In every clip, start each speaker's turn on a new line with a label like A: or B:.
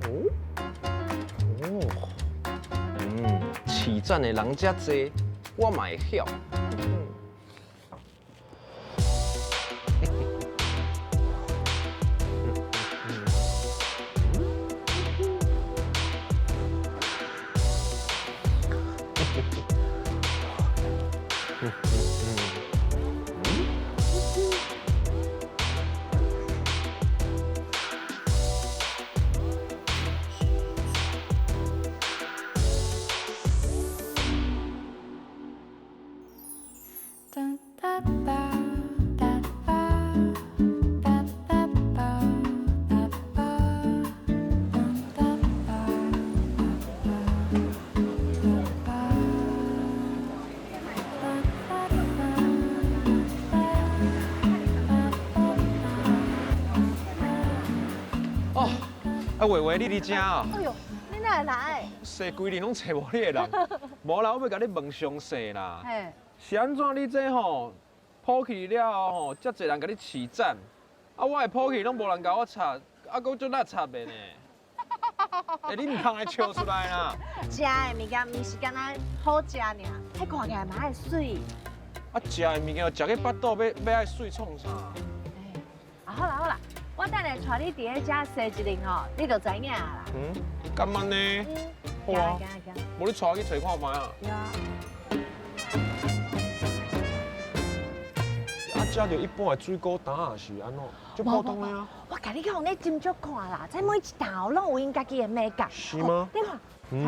A: 哦，哦，市展的人遮濟，我嘛會曉。哦，啊偉偉，你佇遮哦？
B: 哎呦，你哪會來？
A: 踅規日攏揣無你的人，無啦，我欲共你問詳細啦。是按怎你這吼普去了後吼，遮濟人共你揤讚，啊，我的普去攏無人共我插，啊，閣足垃圾的呢。欸，你毋通來笑出來啦！
B: 食的物件毋是干焦好食爾，彼看起來嘛愛媠。
A: 啊，食的物件食去腹肚，欲愛媠創啥？
B: 啊，好啦好啦，我等下帶你佇咧遮踅一輪吼，你就知影啦。
A: 嗯，敢按呢？
B: 嗯，
A: 好啊。
B: 行行行。
A: 無你帶我去揣看覓啊？
B: 對啊。
A: 啊，這就一般的水果擔啊，是按怎？足普通的啊。
B: 我共你講，你斟酌看啦，這每一道攏有𪜶家己的美感。
A: 是嗎？
B: 你看，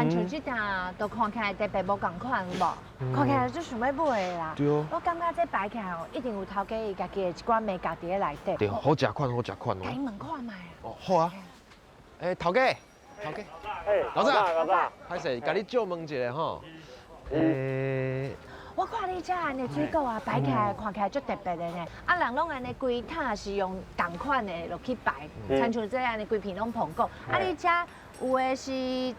B: 親像這道都看起來特別無仝款，有無？看起來就想欲買的啦。
A: 對。
B: 我感覺這擺起來哦，一定有頭家伊家己的一寡美感佇咧內底。
A: 對，好食款，好食款哦。
B: 共伊問看覓啊。
A: 哦，好啊。欸，頭家，頭家。老早，
C: 老早。
A: 歹勢，共你借問一下吼。欸。
B: 我看你遮按呢水果啊，擺起來看起來足特別的呢。啊，人攏按呢規塔是用仝款的落去擺，親像這按呢規片攏蘋果。啊，你遮有的是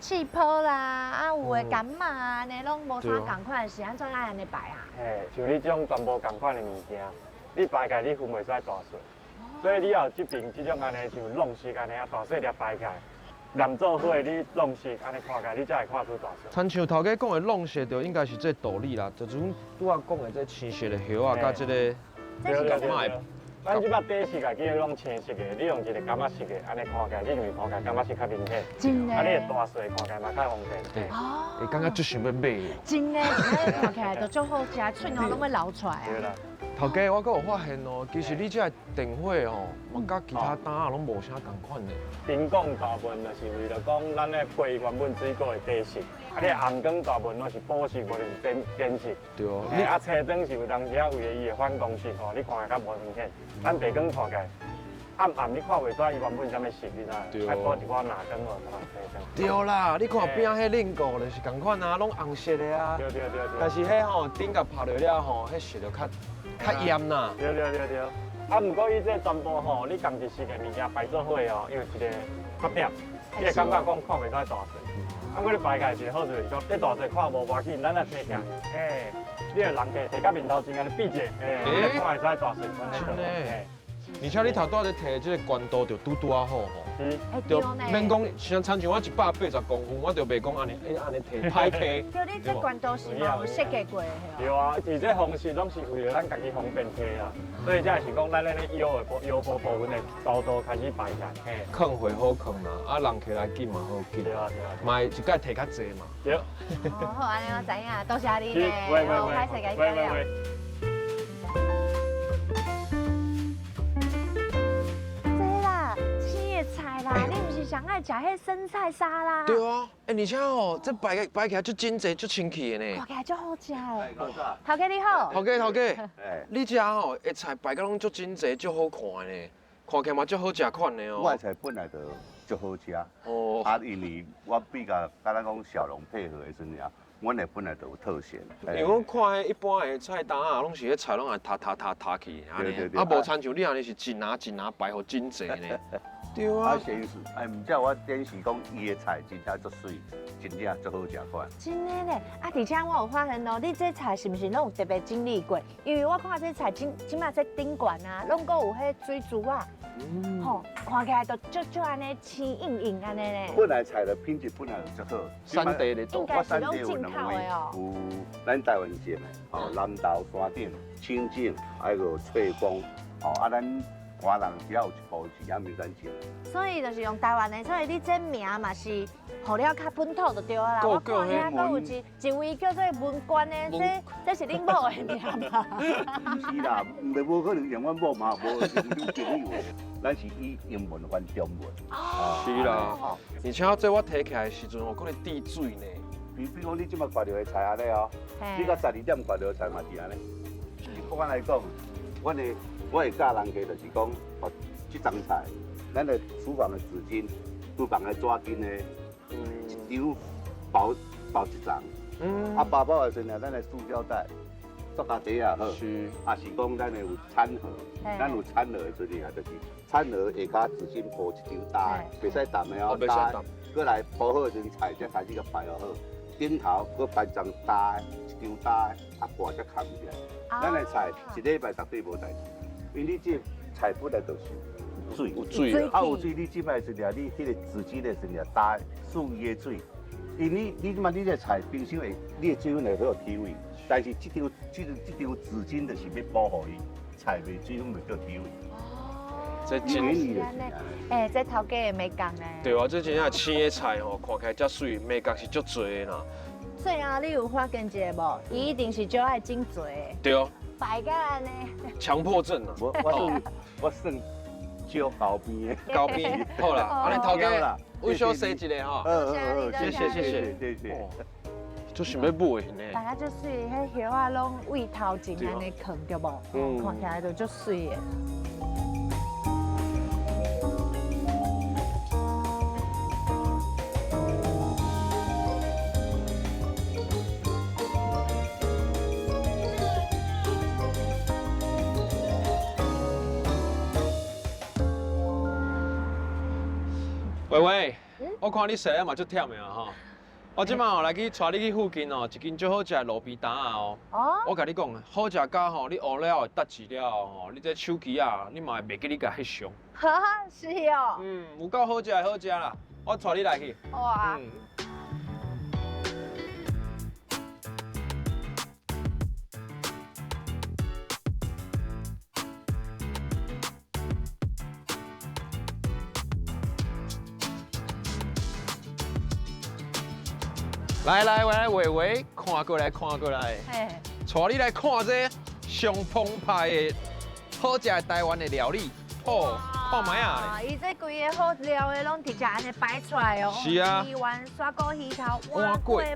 B: 刺泡啦，啊有的柑仔啊，按呢攏無啥仝款，是按怎愛按呢擺啊？
C: 嘿，像你這種全部仝款的物件，你擺起來你分袂出來大細，所以你要這爿這種按呢像弄色按呢啊大細粒擺起來。連做伙你弄色，按呢看起來，你才會看出大細。
A: 親像頭家講的弄色，就應該是這個道理啦。就是阮拄仔講的這青色的葉仔，佮這個柑仔的。
C: 咱這擺底色啊，叫攏青色的，你用一個柑仔色的，按呢看起來，你認為看起來柑仔色較明顯。
B: 真的。
C: 啊，你的大細看起來嘛較方便。
A: 對。哦。會感覺足想欲買。
B: 真的，看起來就足好食，喙涎攏欲流出來。
C: 對啦。
A: 頭家，我閣有發現哦，其實你這個電火吼，嘛佮其他擔仔攏無啥仝款的。
C: 燈光大部分就是為了講，咱咧配原本水果的底色，啊，你紅光大部分攏是補色，無就是電色。
A: 對哦。
C: 你啊，青燈是有當時啊為了伊的反光色吼，你看起來較無明顯。咱白光看起來暗暗，你看袂出來伊原本啥物色，你知影？愛補一寡藍光哦，青燈。
A: 對啦，你看邊仔彼輪廓就是仝款啊，攏紅色的啊。
C: 對對對對。
A: 但是彼吼頂共拍落了吼，彼色就較較艷啦。
C: 對對對對。啊，毋過伊這全部吼，你仝一色的物件擺做伙哦，因為一個缺點，你會感覺講看袂出來大細。啊，毋過你擺起來一個好處是講，你大細看無要緊，咱若提起來，欸，你的人客提到面頭前按呢比者，欸，你看會使大細。
A: 真的。而且你頭拄仔咧提這個懸度就拄拄仔好吼。
B: 對，
A: 免講，像親像我180公分，我就袂講按呢，按呢提歹提。
B: 對，你這懸度是無設計過的。
C: 對啊，伊這方式攏是為了咱家己方便提啦，所以才是講咱咧腰的部腰部部分的高度開始擺起來。
A: 嘿，囥貨好囥啦，啊人客來緊嘛好緊。
C: 對啊對啊。
A: 嘛會一擺提較濟嘛。
C: 對。
B: 好，按呢我知影，多謝你呢，好，歹勢共你講了。菜啦，你毋是上愛食彼生菜沙拉？
A: 對啊，欸，而且吼，這擺擺起來足整齊、足清氣的呢。
B: 看起來足好食的。頭家你好。
A: 頭家頭家，你這吼的菜擺甲攏足整齊、足好看的呢，看起來嘛足好食款的哦。
D: 我的菜本來就足好食。哦。啊，因為我比較敢若講小農配合的時陣啊，阮的本來就有特色。
A: 因為我看彼一般的菜單啊，攏是彼菜攏會塌塌塌塌去，按呢。啊，無親像你按呢是一籃一籃擺予整齊呢。對啊，
D: 啊，先是，哎，毋才我電視講伊的菜真正足媠，真正足好食款。
B: 真的咧，啊！而且我有發現哦，你這菜是毋是攏有特別整理過？因為我看這菜這這馬這頂懸啊，攏閣有彼水珠仔，吼，看起來就足足按呢青盈盈按呢咧。
D: 本來菜的品質本來就足好，
A: 產地咧
B: 應該是攏進口的哦。
D: 有咱台灣種的，吼，南投山頂、清境，還有翠峰，吼，啊，咱華人只要有一部是陽明山種。
B: 所以就是用台灣的，所以你這名嘛是。予了較本土就對啊啦，我看遐閣有一一位叫做文官的，這這是恁某的名吧？
D: 毋是啦，無可能用阮某嘛，無用女朋友。咱是以英文翻中文。
A: 是啦，而且這我提起來的時陣，我閣咧滴水呢。
D: 比比講，你這馬看著的菜按呢哦，你到12點看著的菜嘛是按呢。一般來講，阮的我會教人家就是講，哦，這欉菜，咱的廚房的紙巾，廚房的紙巾呢。一張包包一層，啊包包的時陣，咱的塑膠袋、塑膠袋也好，啊是講咱的有餐盒，咱有餐盒的時陣啊，就是餐盒下跤紙巾鋪一張大的，袂使澹的哦，大的，閣來鋪好的時陣菜才開始共排好，頂頭閣擺一層大的，一張大的，啊蓋才崁起來。咱的菜一禮拜絕對無代誌，因為你這菜本來就是。水
A: 有水
D: 啊，有水，你這擺時陣，你彼個紙巾的時陣，焦四伊的水，因為你你這擺你這菜冰箱會，你的水分會好提味，但是這張這這張紙巾就是欲保護伊菜袂水分袂叫提味。
A: 哦，這真
B: 是欸，這頭家的美感呢？
A: 對啊，這真正青的菜吼，看起來遮媠，美感是足濟的啦。
B: 最後你有發現一個無？伊一定是足愛整濟的。
A: 對哦。
B: 擺甲按呢。
A: 強迫症啊！
D: 我我算我算。少厚邊的，
A: 厚邊好啦，按呢頭家，我小洗一下吼。謝謝謝謝
D: 謝謝。
A: 就想欲買呢。
B: 大家足媠，彼葉仔攏對頭前按呢囥著無？看起來就足媠的。
A: 喂喂，我看你踅了嘛足忝的啊吼！我這擺哦來去帶你去附近哦，一間足好食的路邊摊仔哦。哦。我共你講，好食甲吼，你學了會得志了吼，你這手機啊，你嘛會袂記你共翕相。
B: 哈哈，是哦。
A: 嗯，有夠好食的好食啦，我帶你來去。
B: 哇。
A: 來來來，偉偉，看過來看過來，帶你來看這上澎湃的好食的台灣的料理，哦，看覓啊！
B: 伊這規个好料的攏直接按呢擺出來哦。
A: 是啊。
B: 魚丸、砂鍋魚頭、碗粿、肉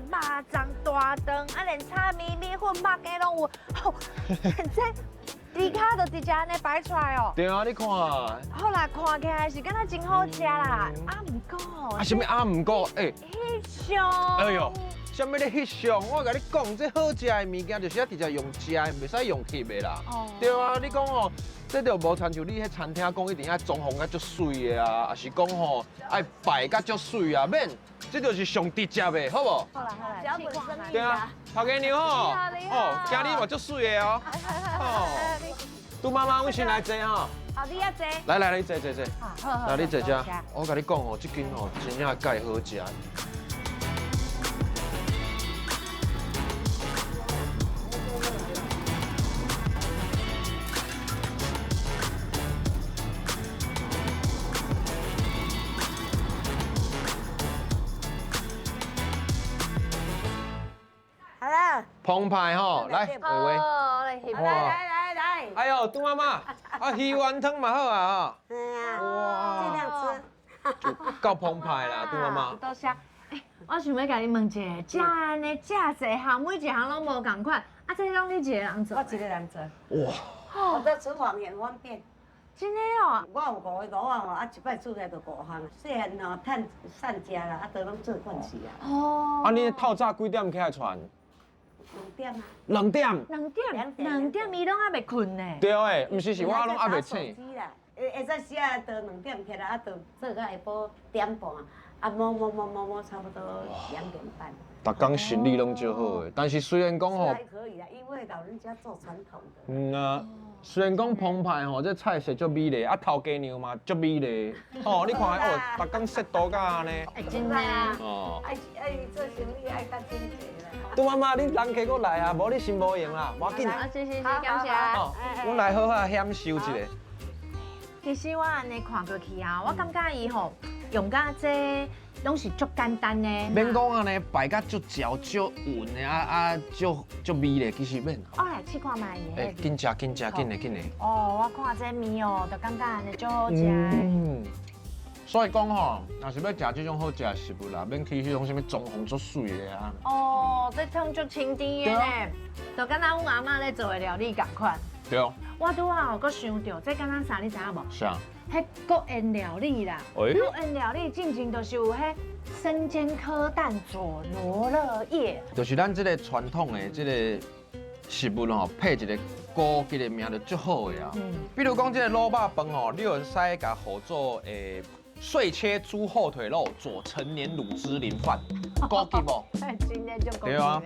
B: 粽、大腸，啊連炒麵、米粉、肉羹攏有。這豬跤就直接按呢擺出來哦。
A: 對啊，你看。
B: 好啦，看起來是敢若真好食啦。啊，毋過。
A: 啊，啥物啊？毋過，欸。
B: 翕相。
A: 哎呦，啥物咧翕相？我共你講，這好食的物件就是愛直接用食的，袂使用翕的啦。哦。對啊，你講哦，這就無親像你彼餐廳講一定愛裝潢甲足媠的啊，抑是講吼愛擺甲足媠啊，免，這就是上直接的，好無？
B: 好啦好啦，
E: 腳本生意。
A: 對啊，頭家娘吼，哦，今日嘛足媠的哦。哦。拄媽媽，阮先來坐吼。
B: 好，你也坐。
A: 來來，你坐坐坐。來，你坐這。我共你講哦，這間哦真正蓋好食。
E: 好了。
A: 澎湃吼，來，偉偉。
E: 來來來來。
A: 哎呦，杜媽媽，啊魚丸湯嘛好啊，
E: 對啊。哇。盡量吃。
A: 夠澎湃啦，杜媽媽。
B: 多謝。欸，我想欲共你問一下，這按呢遮濟項，每一項攏無仝款，啊，這攏你一個人做？
E: 我一個人做。
A: 哇。
E: 我這廚房很方便。
B: 真的哦。
E: 我有五个爐仔吼，啊，一擺煮來就五項。細漢吼，趁散食啦，啊，都攏做慣勢啊。
B: 哦。
A: 啊，你透早幾點起來傳？
E: 兩點啊。
A: 兩點。
B: 兩點。兩點，伊攏猶未睏呢。
A: 對的，毋是是我攏猶未醒。
E: 下早時啊，到2點起來，啊，就做到下晡點半，啊，摸摸摸摸摸，差不多2點半。
A: 逐工生理攏足好的，但是雖然講吼，
E: 還可以啊，因為老人家做傳統的。
A: 嗯啊，雖然講澎湃吼，這菜色足美麗，啊頭家娘嘛足美麗，哦，你看哦，逐工說度甲按呢。
B: 真的啊。
A: 哦。
E: 愛愛做生意愛較整齊啦。
A: 杜媽媽，你人客閣來啊，無你先無閒啦，無要緊。
B: 啊，是是是，感謝。
A: 哦，阮來好好享受一下。
B: 其實我按呢看過去啊，我感覺伊吼用甲這攏是足簡單的。
A: 免講按呢擺甲足嚼足勻的啊啊足足美麗，其實免。
B: 我來試看覓伊。
A: 欸，緊食緊食緊的緊的。
B: 哦，我看這麵哦，就感覺按呢足好食。
A: 嗯。所以講吼，若是欲食這種好食的食物啦，免去彼種啥物裝潢足媠的啊。
B: 哦，這湯足清甜的呢，就敢若阮阿嬤咧做的料理仝款。
A: 對哦。
B: 我拄仔有閣想著，這敢若啥，你知影無？
A: 啥？
B: 彼國宴料理啦。國宴料理進前就是有彼生煎蚵蛋佐羅勒葉。
A: 就是咱這個傳統的這個食物吼，配一個高級的名就足好的啊。比如講這個滷肉飯吼，你會使共號做碎切豬後腿肉佐陳年滷汁淋飯，高級無？
B: 真的足高級。
A: 對啊。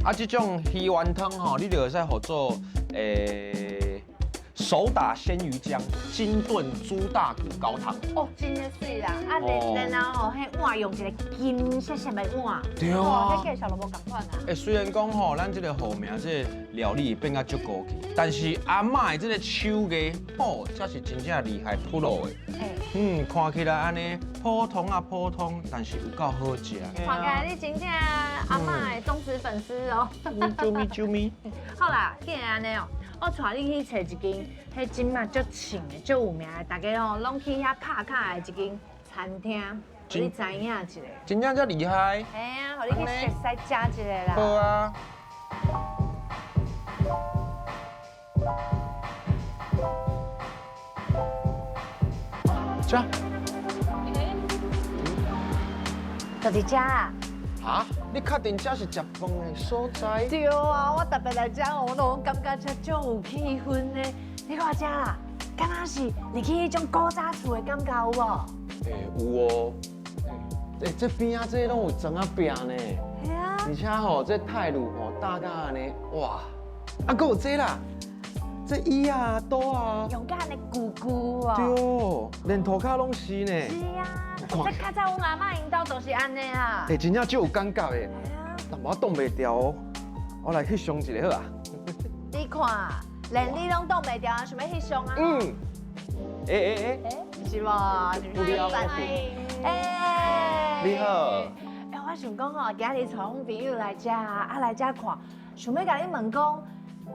A: 啊，這種魚丸湯吼，你就會使號做手打鮮魚漿、金燉豬大骨高湯。
B: 哦，真的媠啦！啊，然後吼，彼碗用一個金色色的碗。
A: 對啊。
B: 彼介紹都無仝款啊。
A: 欸，雖然講吼，咱這個號名這個料理變甲足高級，但是阿嬤的這個手藝，哦，才是真正厲害 pro 的。嗯，看起來按呢普通啊普通，但是有夠好食。
B: 看起來你真正阿嬤的忠實粉絲哦。
A: 啾咪啾咪。
B: 好啦，既然按呢哦。我帶你去找一間，彼這馬足衝的、足有名的，大家吼攏去遐拍卡的一間餐廳，予你知影一下。
A: 真正遮厲害？
B: 嘿啊，予你去熟悉食一下啦。
A: 好啊。這。
B: 就佇遮啊。
A: 啊！你確定這是食飯的所在？
B: 對啊，我特別來遮，我攏感覺遮足有氣氛的。你看遮啦，敢若是入去彼種古早厝的感覺有無？
A: 欸，有哦。欸，這邊仔這攏有磚仔壁呢。
B: 係啊。
A: 而且吼，這泰魯吼搭甲按呢，哇！啊，閣有這啦，這椅啊、桌啊，
B: 用甲按呢舊舊哦。
A: 對，連塗跤攏是呢。
B: 是啊。這較早阮阿嬤𪜶兜就是按呢啊。
A: 欸，真正足有感覺的。但我擋袂牢哦，我來翕相一下好啊。
B: 你看，連你攏擋袂牢啊，想欲翕相啊？
A: 嗯。欸欸欸。
B: 欸，是無？是毋是？欸。
A: 你好。
B: 欸，我想講吼，今日帶阮朋友來遮啊，來遮看，想欲共你問講，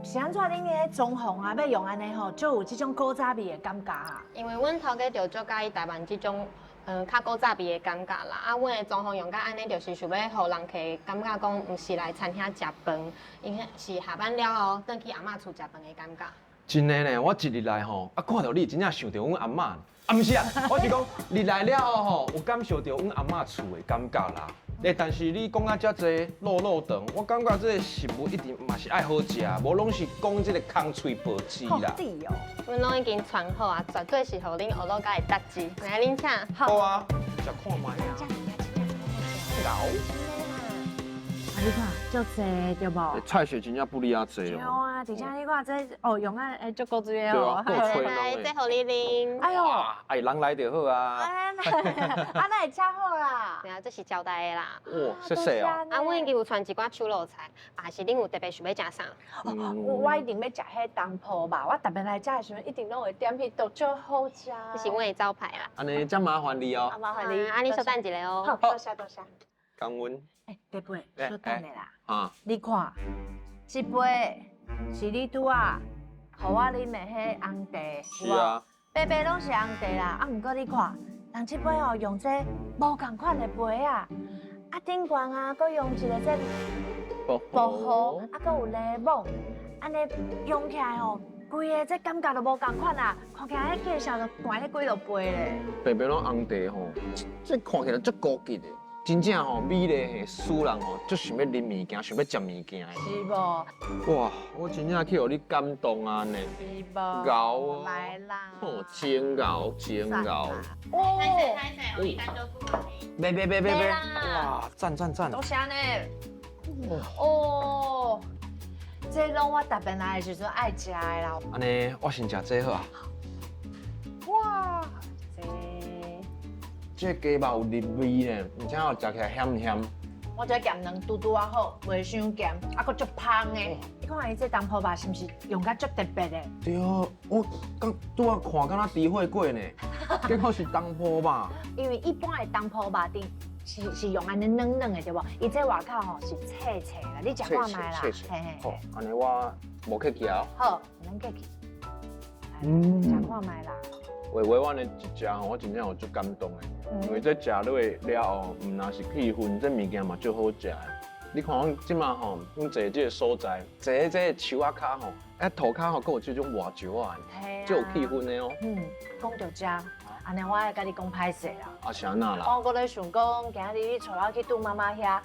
B: 是按怎恁的裝潢啊，欲用按呢吼，足有這種古早味的感覺啊？
F: 因為阮頭家就足佮意台灣這種。較古早味的感覺啦，啊，阮的裝潢用甲按呢，就是想欲予人客感覺講，毋是來餐廳食飯，𪜶是下班了後，轉去阿嬤厝食飯的感覺。
A: 真的呢，我一入來吼，啊，看著你真正想著阮阿嬤，啊，毋是啊，我是講入來了後吼，有感受著阮阿嬤厝的感覺啦。欸，但是你講啊遮濟落落長，我感覺這個食物一定嘛是愛好食，無攏是講這個空喙報紙啦。
B: 好哦，
F: 阮攏已經傳好啊，絕對是予恁學到佮會達志。來，恁請。
A: 好啊，食看覓啊。𠢕。
B: 啊，你看，足濟對無？
A: 菜色真正不離啊濟哦。
B: 對啊，而且你看這哦，用啊，欸，足古錐的哦。
A: 對啊，夠吹
F: 來，這予你啉。
B: 哎呦，
A: 哎，人來就好啊。
B: 啊，那會吃好啦。
F: 對啊，這是招待的啦。
A: 哇，謝謝啊。
F: 啊，阮已經有傳一寡手路菜，啊是恁有特別想欲食啥？
B: 我一定欲食彼東坡肉，我特別來遮的時陣，一定攏會點彼道，足好食。
F: 這是阮的招牌啦。
A: 按呢，遮麻煩你哦。
B: 麻煩你。
F: 啊，你稍等一下哦。
B: 好，多謝多謝。
A: 感恩。
B: 欸，弟妹，稍等下啦。
A: 啊。
B: 你看，這杯是你拄仔予我啉的彼紅茶。
A: 是啊。
B: 白白攏是紅茶啦，啊，毋過你看，人這杯哦用這無仝款的杯仔，啊頂懸啊，閣用一個這薄荷，啊閣有檸檬，按呢用起來哦，規个這感覺就無仝款啦，看起來彼介紹就懸咧幾落杯咧。
A: 白白攏紅茶吼，這看起來足高級的。真正吼美麗的使人吼，足想欲啉物件，想欲食物件的。
B: 是無？
A: 哇，我真正去予你感動啊呢！
B: 是無？𠢕
A: 哦
B: 來啦！
A: 哦，真𠢕，真𠢕。
B: 哦，
A: 別別別別別！
B: 袂啦
A: 哇，讚讚讚！
B: 多謝呢。哦，這攏我特別來的時陣愛食的啦。
A: 按呢，我先食這好啊。
B: 哇，這
A: 這雞肉有入味呢，而且哦，食起來鹹鹹。
B: 我這鹹卵拄拄仔好，袂傷鹹，啊，閣足芳的。你看伊這東坡肉是毋是用甲足特別的？
A: 對，我剛拄仔看敢若豬血粿呢，結果是東坡肉。
B: 因為一般的東坡肉頂是用按呢軟軟的對無？伊這外口吼是脆脆啦，你食看覓啦。
A: 脆脆。好，按呢我無客氣啊。
B: 好，毋免客氣。嗯，食看覓啦。
A: 話話我按呢一食吼，我真正有足感動的，因為這食落了後，毋但是氣氛，這物件嘛足好食的。你看阮這馬吼，阮坐這个所在，坐佇這個樹仔跤吼，啊塗跤吼，閣有這種活石仔，足有氣氛的哦。
B: 嗯，講到這，按呢我愛共你講歹勢啦。
A: 啊是按怎啦？
B: 我閣咧想講，今日你帶我去杜媽媽遐，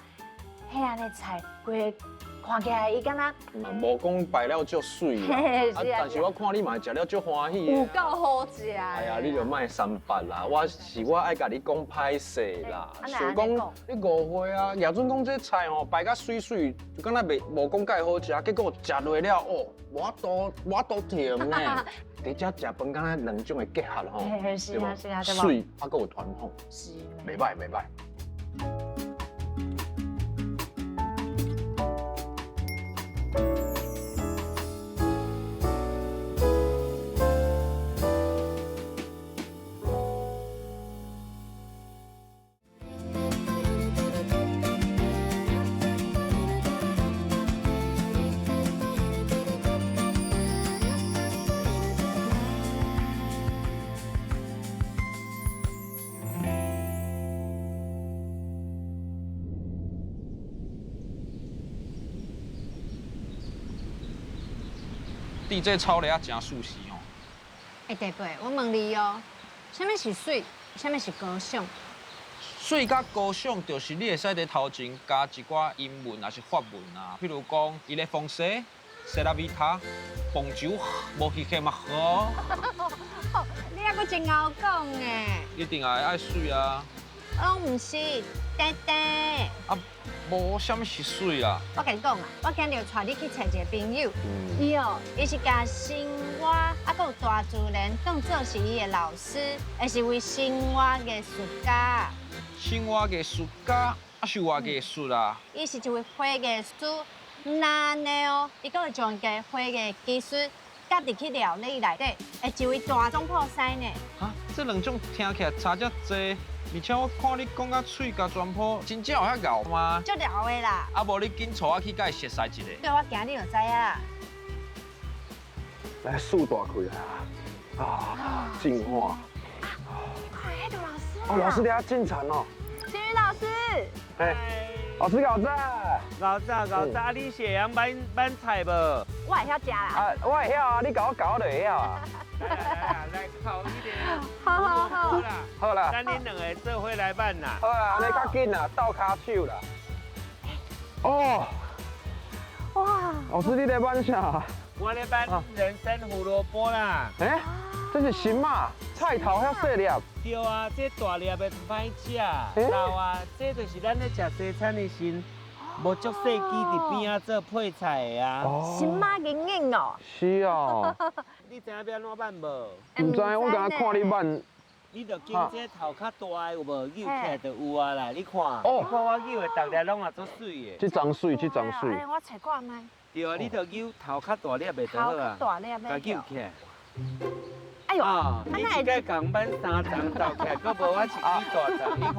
B: 彼按呢菜，規个看起來伊敢若
A: 無講擺了足媠啦，啊，但是我看你嘛食了足歡喜的。
B: 有夠好食。
A: 哎呀，你就莫三八啦，我是我愛共你講歹勢啦，想講你誤會啊，也準講這菜吼擺甲媠媠，就敢若袂無講蓋好食，結果食落了哦，無法度無法度停呢。佇遮食飯敢若兩種的結合吼，
B: 是啊是啊，
A: 媠啊，閣有傳統，
B: 是，
A: 袂歹袂歹。佇這草蓼仔誠舒適吼。
F: 欸，大伯，我問你哦，啥物是媠，啥物是高尚？
A: 媠佮高尚，就是你會使佇頭前加一寡英文，抑是法文啊。譬如講，伊咧風勢，c'est la vie，bonjour，無稀客嘛好。
F: 你猶閣真𠢕講欸。
A: 一定愛愛媠啊。
F: 攏毋是，弟弟。
A: 啊，無啥物是媠啊。
F: 我共你講啊，我今日帶你去揣一个朋友，伊哦，伊是共生活啊，閣有大自然當做是伊的老師，會是位生活藝術家。
A: 生活藝術家，啊是偌藝術啊？
F: 伊是一位花藝師，毋但按呢哦，伊閣會將伊的花藝技術佮入去料理內底，會一位大總鋪師呢。
A: 啊，這兩種聽起來差遮濟，而且我看你講甲喙佮全部，真正有遐𠢕嗎？
F: 足𠢕的啦！
A: 啊，無你緊帶我去共伊熟似一下。
F: 對，我行你就知影。
A: 來，樹大開啊！啊，進化。
B: 看，彼個老師。
A: 哦，老師你遐進田哦。
B: 新宇老師。
A: 哎，老師𠢕早。
G: 𠢕早𠢕早，你是會曉挽挽菜無？
B: 我會曉食啦。
A: 啊，我會曉啊，你共我教我就會曉啊。
G: 來來來，烤一點。
B: 好好好。
A: 好啦。
G: 等恁兩个做伙來挽啦。
A: 好啦，按呢較緊啦，鬥跤手啦。哦。
B: 哇。
A: 老師你咧挽啥？
G: 我咧挽人參胡蘿蔔啦。
A: 欸，這是蕅仔，菜頭遐細粒。
G: 對啊，這大粒的毋歹食。老啊，這就是咱咧食西餐的時，無足細枝佇邊仔做配菜的啊。
B: 蕅仔硬硬哦。
A: 是哦。
G: 你知影欲按怎挽無？
A: 毋知，我敢若看你挽。
G: 你著揀這頭較大的有無？扭起來就有啊啦，你看。哦。你看我扭的，逐粒攏也足媠的。
A: 這張媠，這張媠。
B: 哎，我揣看覓。
G: 對啊，你著扭頭較大粒的就好啊。
B: 頭較大粒的。
G: 共扭起來。
B: 哎呦，
G: 你一擺共挽三層斗起來，閣無我一支大層，你看。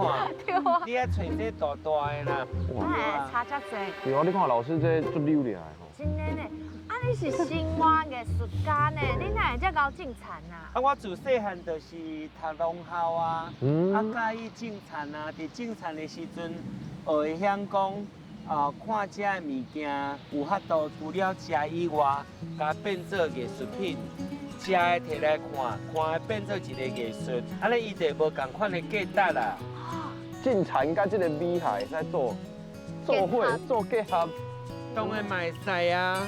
B: 對啊。
G: 你愛揣這大大的啦。
B: 哇，差遮濟。
A: 對啊，你看老師這足溜厲害吼。
B: 真的呢，啊你是生活藝術家呢，你哪會遮𠢕種田啊？
G: 啊，我自細漢就是讀農校啊，啊佮意種田啊，佇種田的時陣，學會曉講，看這个物件有法度除了食以外，共變做藝術品。食的摕來看，看的變做一个藝術，按呢伊就無仝款的價值啦。
A: 种田佮这个美学会使做做伙做结合。
G: 当然嘛会使啊。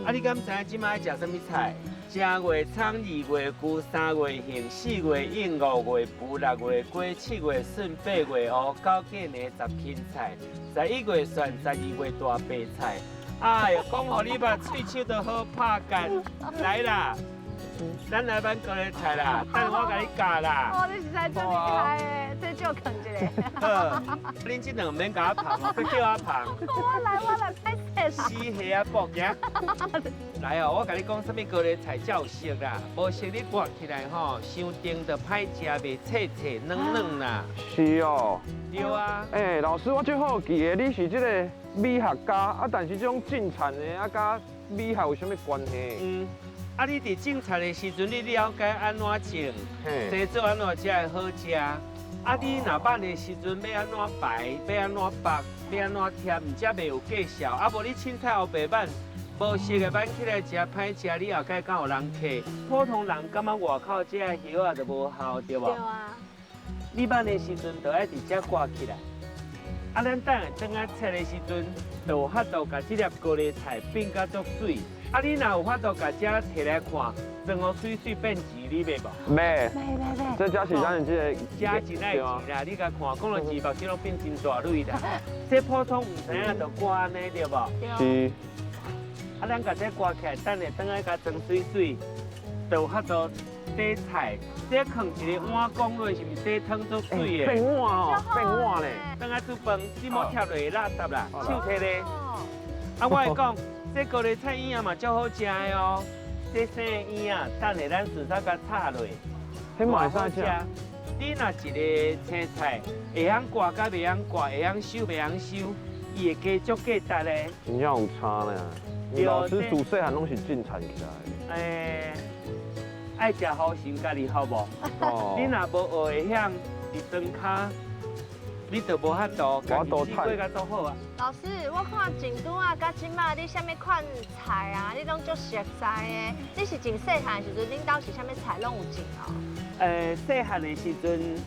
G: 啊，你敢知影这马爱食啥物菜？正月葱，二月菇，三月杏，四月樱，五月枵，六月瓜，七月笋，八月乌，九月年十芹菜，11月蒜，12月大白菜。哎哟，讲予你吧，喙手都好拍干。来啦，咱来挽高丽菜啦，等我共你教啦。
B: 哦，你实在足厉害的，这就囥一下。
G: 好，恁这两个免共我捧哦，阁叫我捧。
B: 我來我來，歹勢。
G: 死虾仔卜仔。來哦，我共你講，啥物高麗菜才有色啦，無色你割起來吼，傷甜就歹食，袂脆脆軟軟啦。
A: 是哦。
G: 對啊。
A: 欸，老師，我最好奇的，你是這個美學家啊，但是這種種田的啊，佮美學有啥物關係？
G: 啊，你佇種田的時陣，你了解按怎種，生做按怎才會好食。啊，你若挽的時陣欲按怎排，欲按怎縛，欲按怎貼，毋才袂有計數。啊，無你凊彩烏白挽，無熟的挽起來誠歹食，你後蓋敢有人客？普通人感覺外口這個葉仔就無效，對無？
B: 對啊。
G: 你挽的時陣就愛佇遮掛起來。啊，咱等下轉來切的時陣，就有法度共這粒高麗菜變甲足媠。啊，你若有法度共這提來看，裝予媠媠變錢，你買無？
A: 買。
B: 買買買。
A: 這才是咱的這個。
G: 這真愛錢啦！你共看，講到錢目睭攏變真大蕊啦。這普通毋知影就掛按呢，對無？
A: 是。
G: 啊，咱共這掛起來，等下轉來共裝媠媠，就有法度底菜。這囥一个碗公落，是毋是底湯足媠的？
A: 變碗哦，變碗咧。
G: 轉來煮飯，你莫貼落垃圾啦，手提咧。啊，我會講，這高麗菜葉仔嘛足好食的哦。這生的葉仔，等下咱順手共炒落，
A: 彼嘛會使食。
G: 你若一个青菜會曉割佮袂曉割，會曉收袂曉收，伊會加足價值的。
A: 真正有差呢。老師自細漢攏是種田起來的。
G: 欸，愛食好心家己好無？你若無學會曉佇莊跤，你就無法度，家己過較足好啊。
B: 老師，我看前拄仔佮這馬，你啥物款菜啊？你攏足熟悉的。你是真細漢的時陣，恁兜是啥物菜攏有種哦？
G: 細漢的時陣，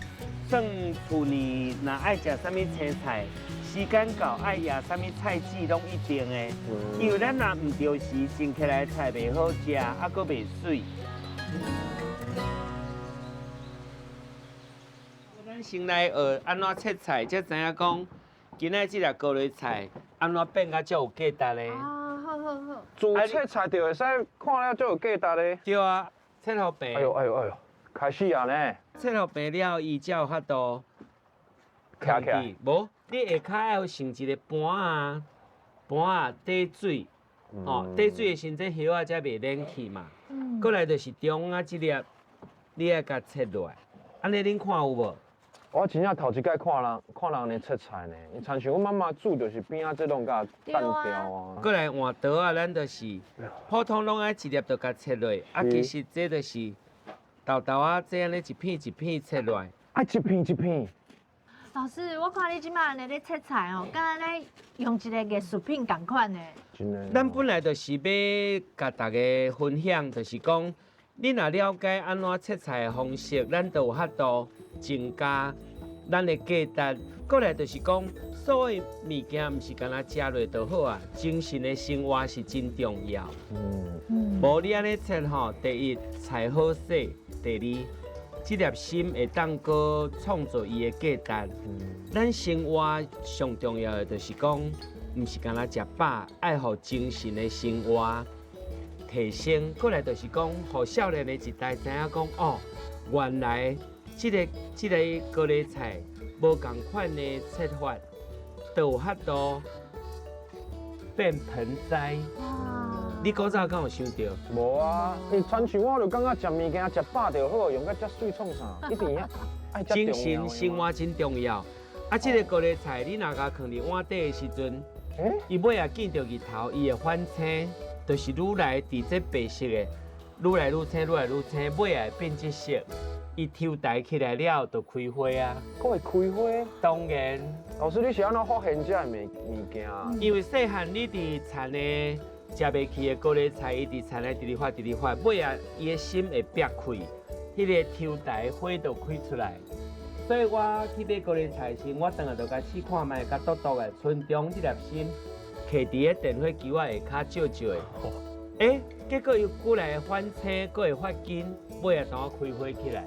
G: 算厝裡若愛食啥物青菜，時間到愛掖啥物菜籽攏一定的。因為咱若毋著時種起來的菜袂好食，啊，閣袂媠。咱先來學按怎切菜，才知影講今仔這粒高麗菜按怎變甲遮有價值咧。
B: 啊，好好好。
A: 自切菜就會使看了足有價值咧。
G: 對啊，切予白。
A: 哎喲哎喲哎喲，開始啊呢。
G: 切予白了，伊才有法度
A: 徛起來。
G: 無，你下跤愛有穿一個盤仔，盤仔底水，吼，底水的時陣，葉仔才袂軟去嘛。過來就是中間這粒，你愛共切落來，按呢恁看有無？
A: 我真正頭一擺看人看人咧切菜呢，親像阮媽媽煮就是邊仔這攏共淡掉啊。
G: 過來換刀仔，咱就是普通攏愛一粒就共切落，啊，其實這就是豆豆仔這按呢一片一片切落來。
A: 啊，一片一片。
B: 老師，我看你這馬按呢咧切菜哦，敢若咧用一個藝術品仝款呢。
A: 真的。
G: 咱本來就是欲共大家分享，就是講，你若了解按怎切菜的方式，咱就有法度增加咱的價值。過來就是講，所有物件毋是干焦食落就好啊，精神的生活是真重要。無你按呢切吼，第一菜好洗，第二。這粒心會當閣創造伊的價值。咱生活上重要的就是講，毋是干焦食飽，愛予精神的生活提升。過來就是講，予少年的一代知影講，哦，原來這個高麗菜無仝款的切法，就有法度變盆栽。你古早敢有想著？
A: 無啊，欸，親像我就感覺食物件食飽就好，用甲遮媠創啥？一定愛
G: 精神生活真重要。啊，這個高麗菜，你若共囥佇碗底的時陣，伊尾仔見著日頭，伊會反青，就是愈來佇這白色的，愈來愈青，愈來愈青，尾仔會變這色。伊抽苔起來了，就開花啊！
A: 閣會開花？
G: 當然。
A: 老師，你是按怎發現這个物件？
G: 因為細漢你佇田的食袂去的高麗菜，伊佇田內直直發，直直發，尾仔伊的心會煏開，彼個抽苔花就開出來。所以我去買高麗菜時，我轉來就共試看覓，共剁剁的，賰中這粒心，徛佇咧電火球仔下跤照照的。欸，結果伊過來反車，閣會發根，尾仔當我開花起來。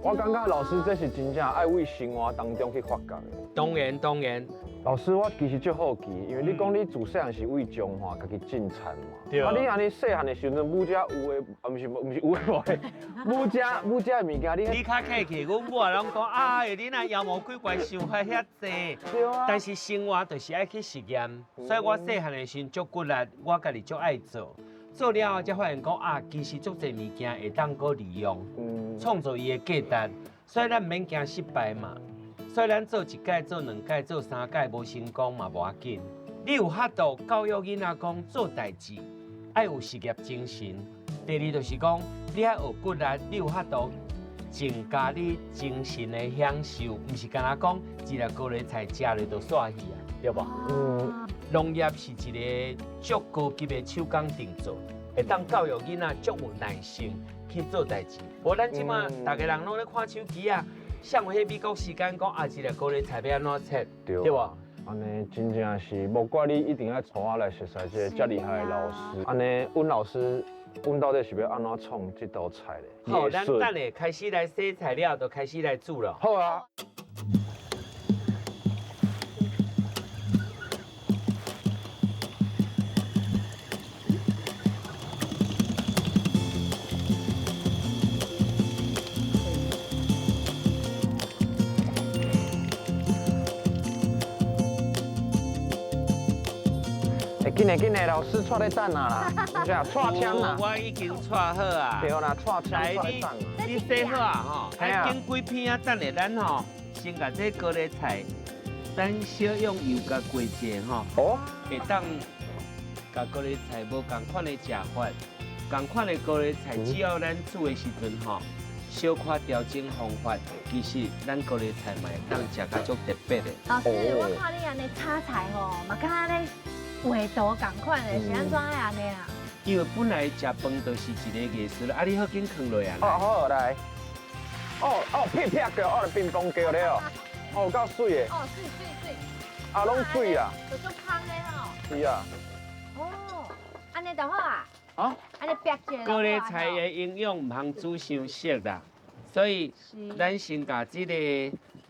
A: 我感覺老師這是真正愛為生活當中去發覺的。
G: 當然當然。
A: 老師，我其實足好奇，因為你講你自細漢是為彰化家己種田嘛。
C: 對。
A: 啊，你按呢細漢的時陣，母家有的，啊，毋是毋是有的無的，母家母家的物件，你
G: 你較客氣，阮母仔攏講，哎，你若妖魔鬼怪想法遐濟。
A: 對啊。
G: 但是生活就是愛去實驗，所以我細漢的時陣足骨力，我家己足愛做。做了後才發現講啊，其實足濟物件會當閣利用，創造伊的價值，所以咱毋免驚失敗嘛。所以咱做一屆、做兩屆、做三屆無成功嘛無要緊。你有法度教育囡仔講做代誌，愛有事業精神。第二就是講，你愛學骨力，你有法度增加你精神的享受，毋是干焦講一粒高麗菜食落就煞去啊，對無？
A: 嗯。
G: 農業是一個足高級的手工定做，會當教育囡仔足有耐性去做代誌。無咱這馬逐家人攏咧看手機啊，誰有彼美國時間講啊，一粒高麗菜欲按怎切，對無？
A: 按呢真正是，無怪你一定愛帶我來熟似這個遮厲害的老師。按呢，阮老師，阮到底是欲按怎創這道菜咧？
G: 好，咱等下開始來洗菜了，就開始來煮了。
A: 好啊。欸，緊嘞緊嘞，老師帶咧等啊啦，毋是啊，帶槍啦。
G: 我已經帶好啊。
A: 對啦，帶槍帶咧等。
G: 你洗好啊吼，啊，揀幾片啊，等下咱吼，先共這高麗菜，咱小用油共過者吼，
A: 哦，
G: 會當共高麗菜無仝款的食法，仝款的高麗菜，只要咱煮的時陣吼，小可調整方法，其實咱高麗菜嘛會當食甲足特別的。
B: 老師，我看你按呢炒菜吼，嘛敢若咧畫圖仝款的，是按怎愛按呢啊？
G: 因為本來食飯就是一個藝術，啊，你好緊囥落啊！
A: 哦好來，哦哦啪啪叫，哦乒乓叫咧哦，哦夠媠的。
B: 哦，媠媠媠。
A: 啊，攏媠啦。
B: 就足香的吼。
A: 是啊。
B: 哦，按呢就好啊。
A: 啊？
B: 按呢煏一下。
G: 高麗菜的營養毋通煮傷熟啦，所以咱先共這個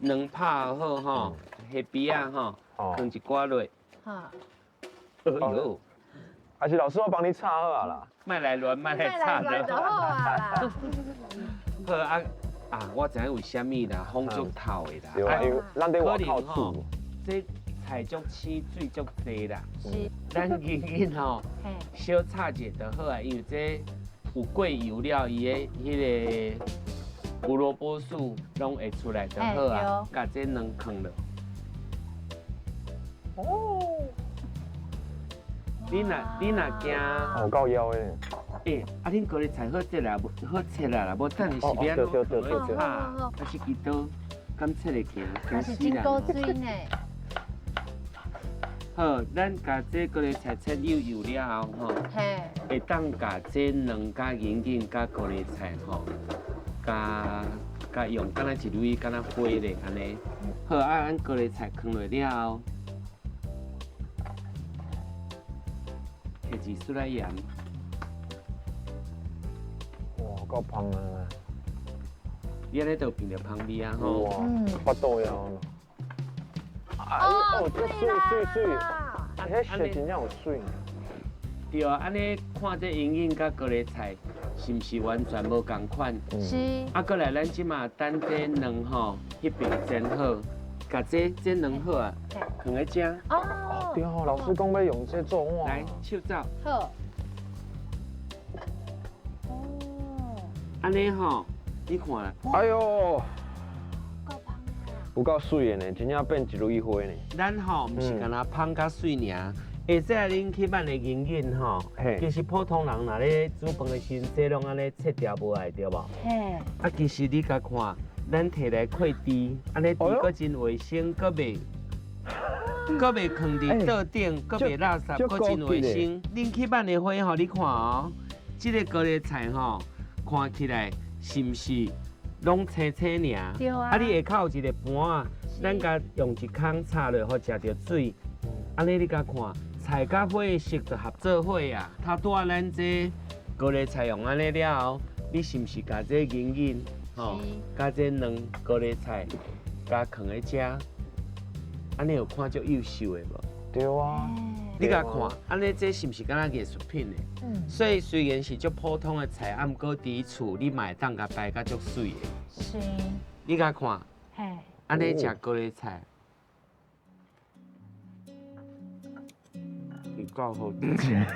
G: 卵拍好吼，下邊仔吼，放一寡落。
B: 哈。
G: 哎喲。
A: 還是老師，我幫你炒好啊啦。
G: 莫來亂，莫來炒
B: 就好啊啦。
G: 好啊啊！我知影為啥物啦，風足透的啦。
A: 對啊，因為咱佇外口煮，
G: 這菜足鮮，水足濟啦。
B: 是。
G: 咱緊緊吼，小炒者就好啊，因為這有過油了，伊的彼個胡蘿蔔素攏會出來就好啊。共這卵囥落。哦。你若驚？
A: 哦，夠枵的。
G: 欸，啊，恁高麗菜好切啦，無好切啦啦，無等下是欲按怎囥炒？啊，這支刀敢切會行？
B: 驚死人。真古錐呢。
G: 好，咱共這高麗菜切幼幼了後吼，會當共這卵佮銀杏佮高麗菜吼，佮用敢若一蕊敢若花咧按呢。好，啊，咱高麗菜囥落了後。摕一撮仔鹽，
A: 哇，夠芳啊！
G: 你按呢就變著芳味啊吼！
A: 哇，腹肚枵。哦，這媠媠媠，彼色真正有媠。
G: 對啊，按呢看這營養佮高麗菜是毋是完全無仝款？
B: 是。
G: 啊，閣來咱這馬等這卵吼，彼邊煎好。共這煎好啊，囥咧遮。
B: 哦，
A: 對哦，老師講欲用這做碗。
G: 來，手走。
B: 好。哦。
G: 按呢吼，你看啦。
A: 哎喲。
B: 夠芳的啊。
A: 有夠媠的呢，真正變一蕊花呢。
G: 咱吼毋是干焦芳佮媠爾，會使恁去辦的銀杏吼，其實普通人若咧煮飯的時陣，這攏按呢切掉無愛對無？
B: 嘿。
G: 啊，其實你共看。咱摕來潰豬，按呢豬閣真衛生，閣袂囥佇桌頂，閣袂垃圾，閣真衛生。恁去辦的花吼，你看哦，這個高麗菜吼，看起來是毋是攏青青爾。
B: 對啊
G: 啊，你下跤有一个盤仔，咱共用一空插落，予食著水。按呢你共看，菜佮花的色就合做伙啊。頭拄仔咱這高麗菜用按呢了後，你是毋是共這銀銀吼，佮這卵高麗菜，共囥咧遮，按呢有看足幼秀的無？
A: 對啊。
G: 你共看，按呢這是毋是敢若藝術品的？所以雖然是足普通的菜，啊，毋過佇厝你嘛會當共擺甲足媠的。
B: 是。
G: 你共看，按呢食高麗菜，有夠好食。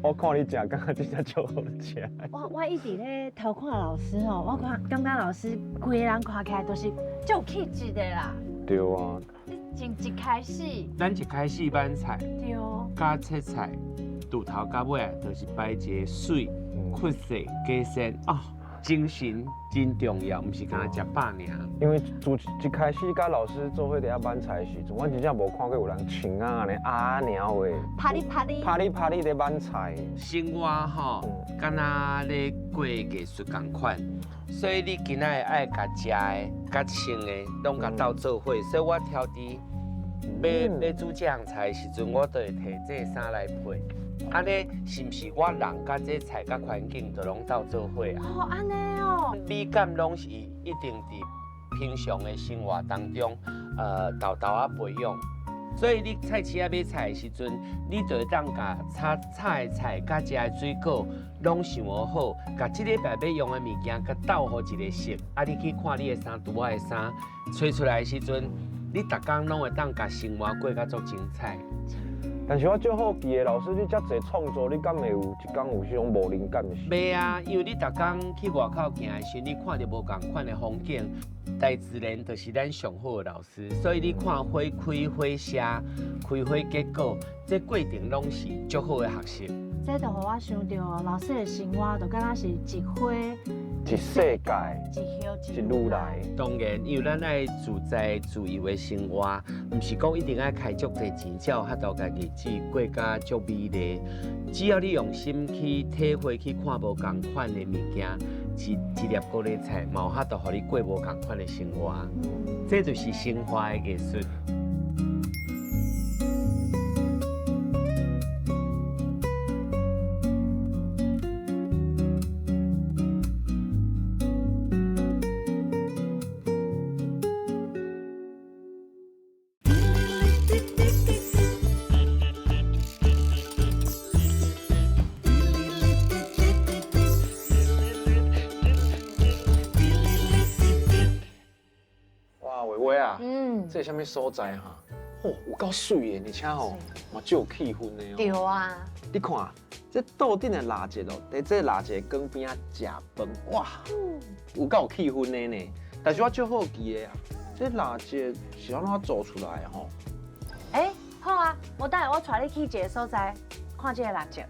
A: 我看你食，感覺這只足好食。
B: 我一直咧偷看老師吼，我看感覺老師規个人看起來都是足有氣質的啦。
A: 對啊。
B: 你從一開始，
G: 咱一開始挽菜，
B: 對，
G: 佮切菜，拄頭到尾就是擺一个媠、闊勢、加鮮哦，精神真重要，毋是干焦食飽爾。
A: 因為自一開始佮老師做伙佇遐挽菜的時陣，我真正無看過有人穿啊按呢啊爾話，
B: 啪哩啪哩，
A: 啪哩啪哩咧挽菜。
G: 生活吼，敢若咧過藝術仝款，所以你今仔日愛共食的、佮穿的，攏共鬥做伙。所以我挑佇欲煮這項菜的時陣，我就會提這个衫來配。按呢是毋是我人佮這菜佮環境就攏鬥做伙啊？
B: 哦，按呢哦。
G: 美感攏是一定佇平常的生活當中，沓沓仔培養。所以你菜市仔買菜的時陣，你就會當共炒炒的菜、佮食的水果攏想好，共這禮拜欲用的物件，共鬥予一个色。啊，你去看你的衫，櫥仔的衫，揣出來的時陣，你逐工攏會當共生活過甲足精彩。
A: 但是我足好奇的，老師你遮濟創作，你敢會有一工有彼種無靈感的時？
G: 袂啊，因為你逐工去外口行的時陣，你看著無仝款的風景，大自然就是咱上好的老師。所以你看花開花謝、開花結果，這過程攏是足好的學習。
B: 這就予我想著，老師的生活就敢若是一花
A: 一世界，
B: 一葉
A: 一如來。
G: 當然，因為咱愛自在自由的生活，毋是講一定愛開足濟錢，才有法度共日子過甲足美麗。只要你用心去體會、去看無仝款的物件，一粒高麗菜，嘛有法度予你過無仝款的生活。這就是生活的藝術。
A: 哇，偉偉啊，這是啥物所在哈？吼，有夠媠的，而且吼嘛足有氣氛的哦。
B: 對啊。
A: 你看，這桌頂的蠟燭哦，佇這蠟燭光邊仔食飯，哇，有夠有氣氛的呢。但是我足好奇的啊，這蠟燭是按怎做出來的吼？
B: 欸，好啊，無等下我帶你去一个所在看這个蠟燭。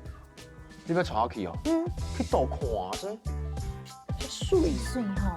A: 你欲帶我去哦？嗯。去佗看這，這媠。
B: 媠吼。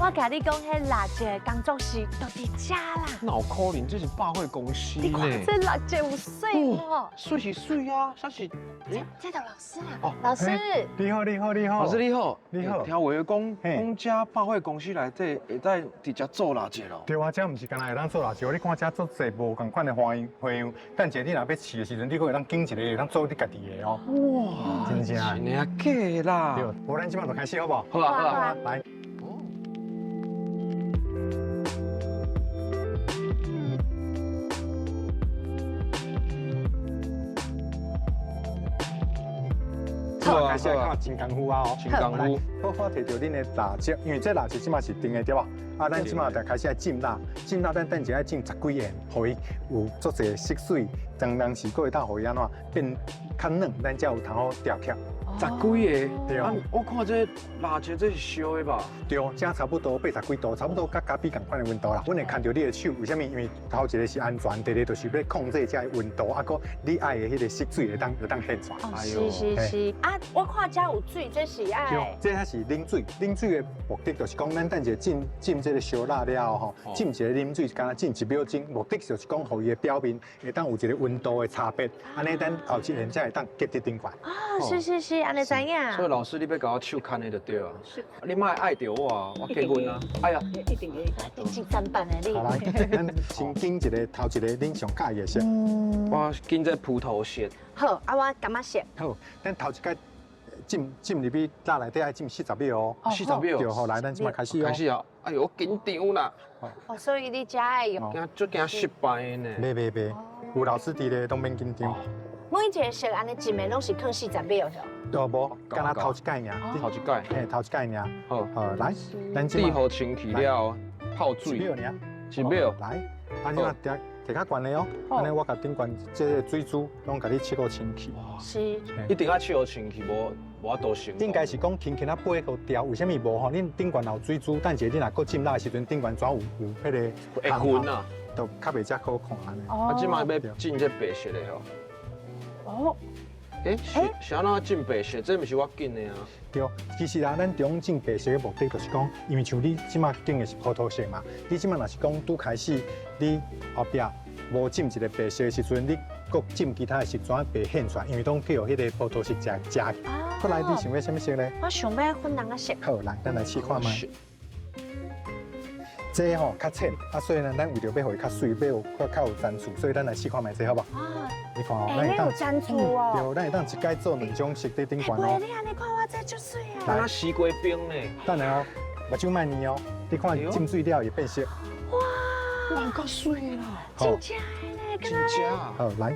B: 我共你講，彼蠟燭的工作室就佇遮啦。
A: 哪有可能？這是百貨公司呢。
B: 你看這蠟燭有媠無？
A: 媠是媠啊，啥是？
B: 這就老師啦。哦，老師。
C: 你好，你好，你好。
A: 老師你好，
C: 你好。
A: 聽話講，講這百貨公司內底會當佇遮做蠟燭咯。
C: 對啊，這毋是干焦會當做蠟燭，你看這足濟無仝款的花樣花樣。等下你若欲試的時陣，你閣會當揀一個會當做你家己的哦。
A: 哇，
C: 真正。
A: 真的假啦？
C: 對，無咱這擺就開始好無？
A: 好啊，好啊，
C: 來。好，開始來看真功夫啊！哦，
A: 真功夫。
C: 好好提著恁的蠟燭，因為這蠟燭這馬是定的對無？啊，咱這馬就開始愛浸蠟，浸蠟咱等下愛浸十幾下，予伊有足濟色水，當當時閣會當予伊按怎變較軟，咱才有通好雕刻。
B: 哦，
A: 十几个。
H: 对。
A: 啊，我看这蜡烛这是烧的吧？
H: 对，这差不多80几度，差不多佮咖啡仝款的温度啦。阮会牵著你的手，为啥物？因为头一个是安全，第二个就是欲控制这个温度，啊，阁你爱的彼个色水会当现出来。
B: 哦，是是是。啊，我看遮有水，这是爱。
H: 对，这还是冷水。冷水的目的就是讲，咱等一下浸浸这个烧蜡了后吼，浸一个冷水，敢若浸一秒钟，目的就是讲，予伊的表面会当有一个温度的差别，按呢咱后一下才会当结伫顶悬。
B: 啊，是是是，按呢知影。
A: 所以老师，你欲共我手牵的就对啊。是。你莫爱著我啊，我结婚啊。哎呀，
E: 一定会。
B: 你真三办的你。
H: 好来，咱先拣一个头一个恁上佮意的色。
A: 我拣这葡萄色。
B: 好，啊我柑仔色。
H: 好，咱头一摆浸浸入去蜡内底爱浸四十秒哦。
A: 四十秒。
H: 对，好，来，咱这摆开始哦。
A: 开始啊！哎呦，我紧张啦。
B: 哦，所以你才爱用。
A: 惊，足惊失败呢。
H: 袂袂袂，有老师伫咧，拢免紧张。
B: 每一个色按呢浸的拢是囥四十秒是？
H: 对，无，敢若头一摆尔。
A: 头一摆。
H: 嘿，头一摆尔。
A: 好，
H: 好，来，咱
A: 这予清气了，泡水。
H: 一秒尔。
A: 一秒。
H: 来，按呢提提较悬的哦，按呢我共顶悬这个水珠拢共你拭予清气。
B: 是。
A: 一定爱拭予清气，无无法度成功。
H: 应该是讲轻轻仔飞予掉，为啥物无吼？恁顶悬有水珠，等下你若阁浸蜡的时阵，顶悬怎有有彼个
A: 会晕啊？
H: 就较袂遮好看按呢。
A: 啊，这摆欲浸这白色的吼。
B: 哦。
A: 欸，是是按怎浸白色？这毋是我拣的啊。
H: 对，其实啊，咱中浸白色的目的就是讲，因为像你这摆拣的是葡萄色嘛，你这摆若是讲拄开始，你后壁无浸一个白色的时阵，你阁浸其他的色，怎袂显出来？因为拢去予彼个葡萄色食食去。过来，你想欲啥物色呢？
B: 我想欲粉红仔色。
H: 好，来，咱来试看觅。这吼较浅，啊，所以呢，咱为著欲予伊较媠，欲有较较有层次，所以咱来试看觅这好无？
B: 啊，
H: 你看哦，
B: 咱会当层次哦，
H: 对，咱会当一摆做两种色伫顶悬哦。
B: 你按呢看我这足媠啊！
A: 来，西瓜冰呢？
H: 等下哦，目睭莫睨哦，你看浸水了会变色。
A: 哇，哇，够媠啦！
B: 真正的呢，
A: 真正。
H: 好，来，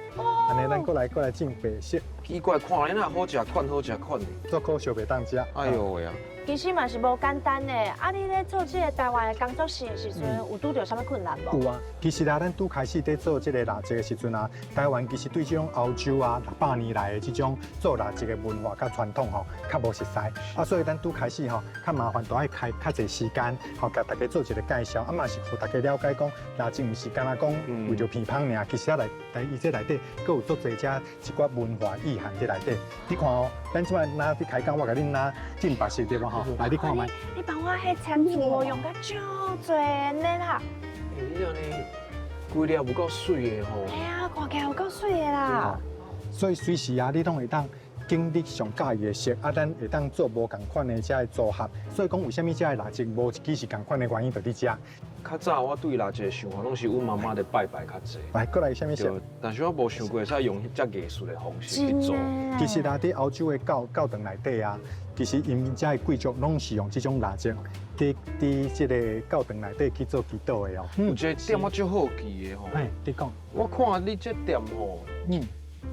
H: 按呢咱阁来阁来浸白色。
A: 奇怪，看来哪好食款，好食款的，
H: 足可惜袂当食。
A: 哎哟喂啊！
B: 其实嘛是无简单的，啊！你咧做这个台湾的工作室的时阵，有拄著啥物困难无？
H: 有啊，其实啊，咱拄开始伫做这个蜡烛的时阵啊，台湾其实对这种欧洲啊600年来的这种做蜡烛的文化佮传统吼，较无熟似啊，所以咱拄开始吼，较麻烦，都爱开较济时间，吼，共大家做一个介绍，啊嘛是予大家了解讲，蜡烛毋是干焦讲为著鼻芳尔，其实啊内内伊这内底阁有足济遮一寡文化意涵伫内底。你看哦，咱这摆若伫开讲，我共恁若浸白色对无吼？来，你看觅。
B: 你帮我彼餐具用甲足济呢啦。
A: 欸，你按呢，规粒有够媠的吼。
B: 嘿啊，看起来有够媠的啦。
H: 所以随时啊，你拢会当拣你上佮意的色，啊，咱会当做无仝款的遮的组合。所以讲，为啥物遮的蜡烛无一支是仝款的原因，就伫遮。
A: 较早我对蜡烛的想法，拢是阮妈妈咧拜拜较济。
H: 来，过来啥物色？
A: 但是我无想过会使用遮艺术的方式去做。
H: 其实啊，伫欧洲的教教堂内底啊，其实𪜶遮的贵族拢是用这种蜡烛，伫伫这个教堂内底去做祈祷的哦。
A: 有一个点我足好奇的吼。
H: 嘿，你讲。
A: 我看你这店吼，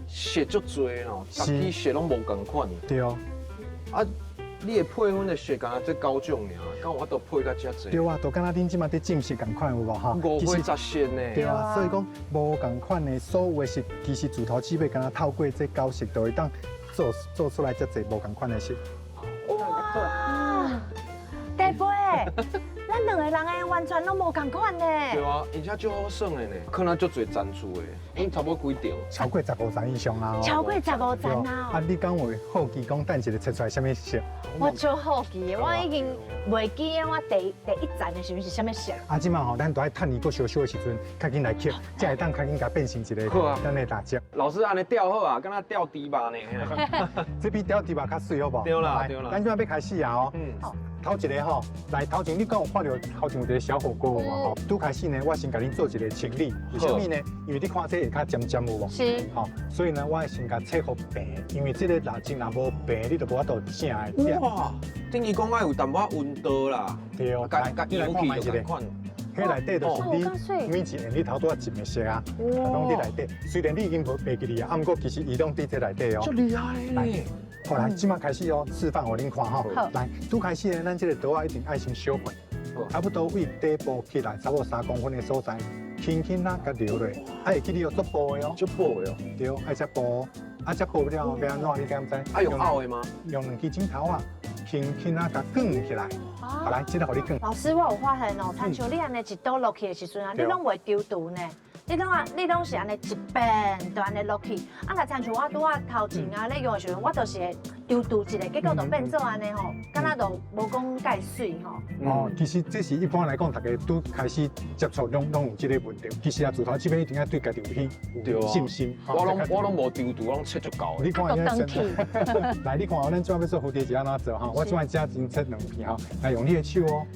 A: 色足济咯，逐支色拢无仝款。
H: 对哦。
A: 啊，你的配粉的色敢若这九种尔，敢有法度配甲遮济？
H: 对啊，就敢若恁这马伫浸色仝款有无吼？
A: 五花十色呢。
H: 对啊，所以讲无仝款的所有的色，其实自头至尾敢若透过这九色，就会当做做出来遮济无仝款的色。
B: 哇！大飞，咱两个人的完全拢无仝款呢。
A: 对啊，而且足好耍的呢，可能足济层次的，阮差不多几层？
H: 超过15层以上啊！
B: 超过15层啊！
H: 啊，你敢有好奇讲等一下切出来啥物色？
B: 我足好奇的，我已经袂记得我第第一层的时阵是啥物色。
H: 啊，这马吼，咱都爱趁伊阁烧烧的时阵，较紧来刻，才会当较紧共变成一个咱的蜡烛。
A: 老师按呢吊好啊，敢若吊猪肉呢。
H: 这比吊猪肉较媠好无？
A: 对啦对啦。
H: 咱这马欲开始啊哦。头一个吼，来头前你敢有看著头前有一个小火锅无吼？拄开始呢，我先共恁做一个清理。为啥物呢？因为你看这会较尖尖有无？
B: 是。
H: 吼，所以呢，我会先共切予平，因为这个蜡烛若无平，你就无法度正的。
A: 哇！等于讲爱有淡薄仔温度啦。
H: 对哦。
A: 共
H: 你来看觅一下。彼内底就是你每一个你头拄仔浸的色啊，拢伫内底。虽然你已经无袂记哩啊，毋过其实伊拢伫这内底哦。
A: 足厉害咧！
H: 好来，这马开始哦，示范予恁看吼。来，拄开始呢，咱这个刀仔一定爱先烧过，差不多位底部起来，差不多3公分的所在，轻轻仔共撩落，啊会记得哦，足薄的哦，
A: 足薄的哦，
H: 对，爱遮薄。啊，這薄了後欲按怎？你敢知？
A: 啊，用拗的嗎？
H: 用兩支指頭啊，輕輕啊，共捲起來。好來，這個予你捲。
B: 老師，我有發現哦，親像你按呢一刀落去的時陣啊，你攏袂丟櫥呢。你攏啊，你攏是按呢一遍就按呢落去。啊，若親像我拄仔頭前啊咧用的時陣，我就是會丟櫥一下，結果就變做按呢吼，敢若就無講蓋媠吼。
H: 哦，其實這是一般來講，大家拄開始接觸，攏有這個問題。其實啊，自頭至尾一定愛對家己有信心。
A: 我攏無丟櫥，我攏切足厚。
H: 你看伊這來，你看咱這欲做蝴蝶結按怎做吼？我這擺遮先切兩片吼，來用你的手哦。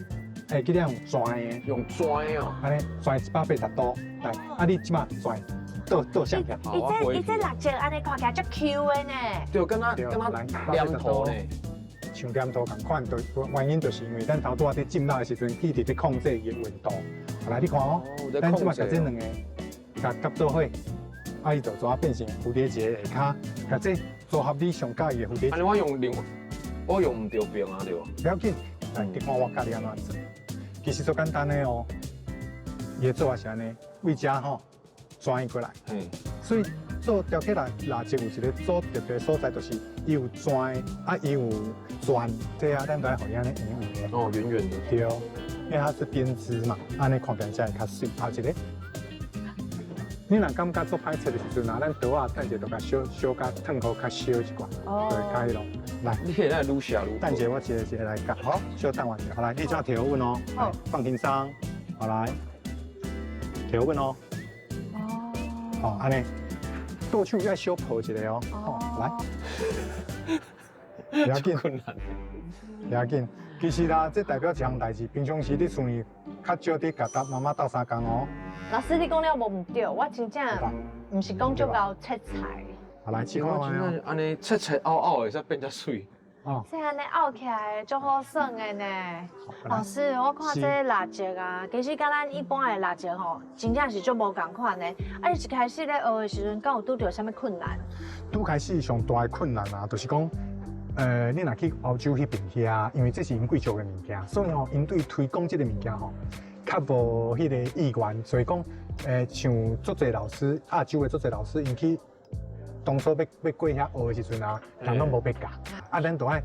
H: 會記得用轉的，
A: 用轉的哦，
H: 按呢轉180度，來，啊你這馬轉倒倒向起來。
B: 伊這蠟燭按呢看起來足 Q 的呢。
A: 對，敢若敢若黏土呢。
H: 像黏土仝款，就原因就是因為咱頭拄仔佇浸蠟的時陣，一直佇控制伊的溫度。來，你看哦，咱這馬共這兩个共夾做伙，啊伊就怎變成蝴蝶結下跤，共這組合你上佮意的蝴蝶結。
A: 按呢我用另，我用毋著爿啊，對無？
H: 不要緊，來，你看我教你按怎做。其實足簡單的哦，伊的做法是按呢，對遮吼轉過來，所以做雕刻蠟燭有一个做特別所在，就是伊有轉，啊伊有轉，這啊咱都愛予伊按呢圓圓的。
A: 哦，圓圓的。
H: 對，因為它是編織嘛，按呢看起來才會較媠。後一个，你若感覺做歹切的時陣啊，咱刀仔等者就共小小共燙予較燒一寡，對，較彼落。來，
A: 你會來愈寫愈。
H: 等者我一個一個來教，好，小等我一下，好來，你遮提好穩哦，好，放輕鬆，好來，提好穩哦。哦。好，按呢，倒手愛小抱一下哦，好，來。不要緊，
A: 困難。
H: 不要緊，其實啦，這代表一項代誌，平常時你厝裡較少佇共搭媽媽鬥相共哦。
B: 老師，你講了無毋對，我真正毋是講足𠢕切菜。
H: 好來，試看覓哦。
A: 按呢切切拗拗會使變遮媠。
H: 哦。
B: 這按呢拗起來足好耍的呢。老師，我看這蠟燭啊，其實佮咱一般的蠟燭吼，真正是足無仝款的。啊，你一開始咧學的時陣，敢有拄著啥物困難？
H: 拄開始上大的困難啊，就是講，你若去歐洲彼邊遐，因為這是𪜶貴族的物件，所以吼，𪜶對推廣這个物件吼，較無彼个意願，所以講，像足濟老師，亞洲的足濟老師，𪜶去當初欲過遐學的時陣啊，人攏無欲教，啊，咱就愛，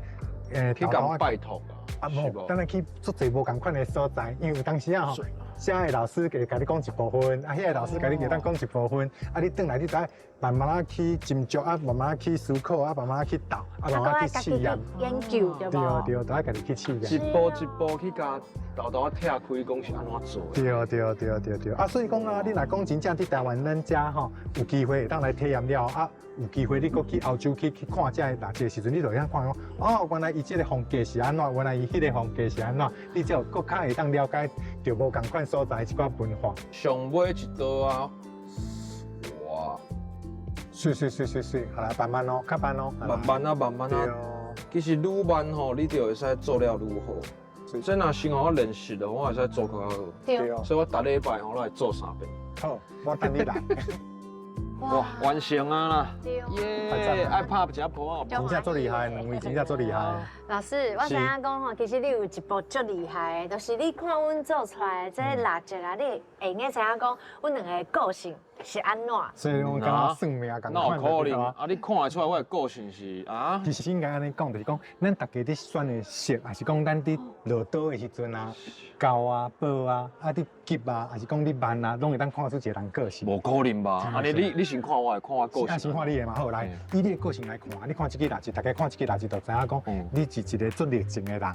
A: 去共拜託
H: 啊，無，咱愛去足濟無仝款的所在，因為有當時啊吼，遮的老師會共你講一部分，啊，彼个老師共你會當講一部分，啊，你轉來你就愛慢慢仔去斟酌，啊，慢慢仔去思考，啊，慢慢仔去鬥，啊，慢慢去試驗。
B: 研究對無？
H: 對對，都愛家己去試驗。
A: 一步一步去共沓沓仔拆開，講是按怎做。
H: 對對對對對，啊，所以講啊，你若講真正佇台灣咱遮吼，有機會會當來體驗了啊，有機會你閣去歐洲去看這个蠟燭的時陣，你就會曉看講，哦，原來伊這个風格是按怎，原來伊彼个風格是按怎，你才有閣較會當了解著無仝款所在一寡文化。
A: 上尾一刀啊，哇！
H: 媠媠媠媠媠，好來慢慢哦，較慢哦，
A: 慢慢啊，慢慢啊。其實愈慢吼，你就會使做了愈好。這若先予我練習了，我會使做較好。
B: 對。
A: 所以我逐禮拜吼，我會做三遍。
H: 好，我等你來。
A: 哇，完成啊啦！耶，愛拍一下波啊！
H: 真正足厲害，兩位真正足厲害。
B: 老師，我知影講吼，其實你有一步足厲害的，就是你看阮做出來的這蠟燭啊，你會用得知影講，阮兩个個性是按怎？
H: 所以我感覺算命仝款
A: 哪有可能？啊，你看會出來我的個性是啊？
H: 其實應該按呢講，就是講，咱大家佇選的色，抑是講咱佇落刀的時陣啊，厚啊、薄啊，啊，佇急啊，抑是講你慢啊，攏會當看出一个人個性。
A: 無可能吧？按呢你先看我的，看我個性。
H: 啊，先看你的嘛好，來，以你的個性來看，你看這支蠟燭，大家看這支蠟燭就知影講，你是一个足熱情的人，啊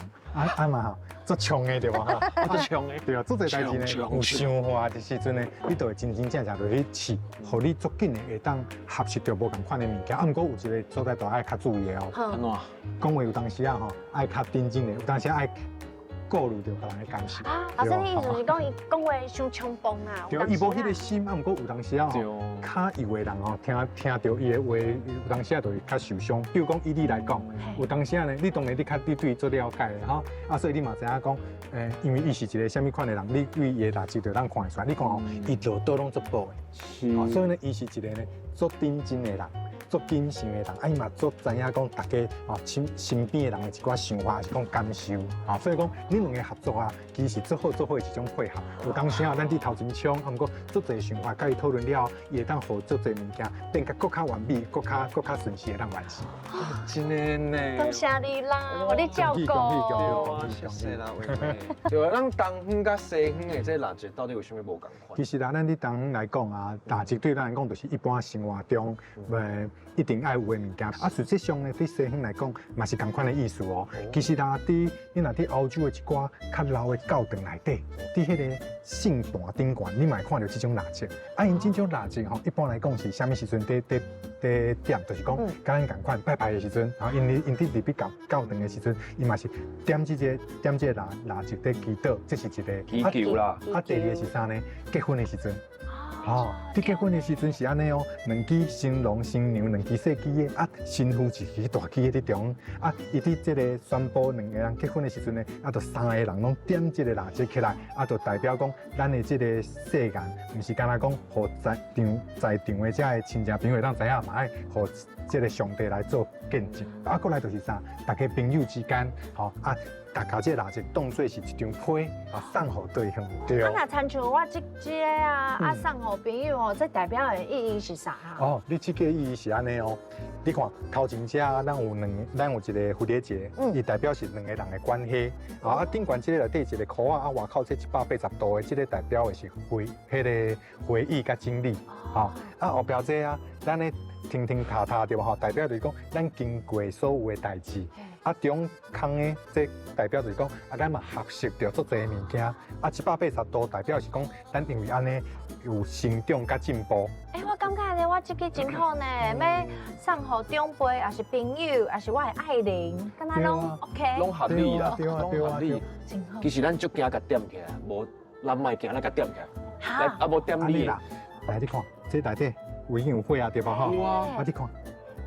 H: 啊嘛吼，足衝的對無哈？
A: 足衝的。
H: 對啊，足濟代誌呢，有想法的時陣呢，你就會真真正正就去試，予你足緊的會當學習著無仝款的物件。啊，毋過有一个所在都愛較注意的哦。
A: 按怎？
H: 講話有當時啊吼，愛較認真的，有當時愛顧慮著別人的感受。
B: 啊，老師，你意思是講伊講話傷衝動啊？
H: 對，伊無彼个心，啊，毋過有當時啊吼，較油的人吼，聽著伊的話，有當時啊就會較受傷。比如講以你來講，有當時啊呢，你當然你較你對伊足了解的吼，啊，所以你嘛知影講，因為伊是一个啥物款的人，你對伊的蠟燭就當看會出來。你看吼，伊落刀攏足薄的，所以呢，伊是一个呢足認真的人。足謹慎的人，啊伊嘛足知影講大家吼身邊的人的一寡想法，抑是講感受，啊，所以講恁兩个合作啊，其實足好足好的一種配合。有當時啊，咱佇頭前衝，啊，毋過足濟想法佮伊討論了後，伊會當予足濟物件變甲閣較完美，閣較順勢會當完成。
A: 真的呢。
B: 多謝你啦，予你照顧。
A: 對啊，謝謝啦，葳葳。對啊，咱東方佮西方的這蠟燭到底有啥物無仝款？
H: 其實啊，咱佇東方來講啊，蠟燭對咱來講就是一般生活中，一定愛有的物件。啊，實際上呢，對西方來講嘛是仝款的意思哦。其實啊，佇你若佇歐洲的一寡較老的教堂內底，佇彼个聖壇頂懸，你嘛會看著這種蠟燭。啊，𪜶這種蠟燭吼，一般來講是啥物時陣佇點，就是講佮咱仝款拜拜的時陣，吼，𪜶佇入去教堂的時陣，伊嘛是點這个蠟燭佇祈禱，這是一个
A: 祈求啦。
H: 啊，第二个是啥呢？結婚的時陣。吼，佇結婚的時陣是按呢哦，兩支新郎新娘兩支細支的，啊，新婦一支大支的佇中，啊，伊佇這个宣布兩个人結婚的時陣呢，啊，就三个人攏點這个蠟燭起來，啊，就代表講咱的這个誓言，毋是干焦講予在場的這个親戚朋友會當知影，嘛愛予這个上帝來做見證。啊，閣來就是啥，大家朋友之間，吼啊。大家這个蠟燭當做是一張批，啊，送予對方。對。
B: 啊，若親像我這个啊，啊送予朋友哦，這代表的意義是啥啊？
H: 哦，你這个意義是按呢哦。你看頭前這咱有一个蝴蝶結，伊代表是兩个人的關係。啊，頂懸這个內底一個箍仔，啊，外口這180度的，這个代表的是彼个回憶佮經歷。吼，啊後壁這啊，咱咧停停塔塔對無吼？代表就是講咱經過所有的代誌。啊，中空的這代表就是講，啊，咱嘛學習著足濟物件。啊，180度代表是講，咱因為按呢有成長佮進步。
B: 欸，我感覺呢，我這支真好呢，欲送予長輩，抑是朋友，抑是我的愛人，敢若攏 OK。
A: 攏合理啦，
H: 對啊對啊
A: 攏合理。
B: 真好。
A: 其實咱足驚共點起來，無咱莫驚咱共點起來，來啊無點你
H: 啦。來，你看，這內底有已經有火啊，對無吼？啊，你看。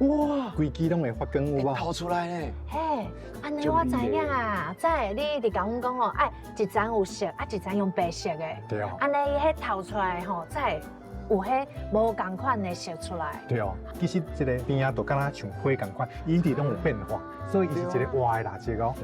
A: 哇，
H: 規支攏會發光有無？
A: 透出來咧。
B: 嘿，按呢我知影啊，這你一直共阮講吼，愛一層有色，啊一層用白色的。
H: 對啊。
B: 按呢伊彼透出來吼，才會有彼無仝款的色出來。
H: 對哦，其實這个邊仔就敢若像火仝款，伊一直攏有變化，所以伊是一个活的蠟燭哦。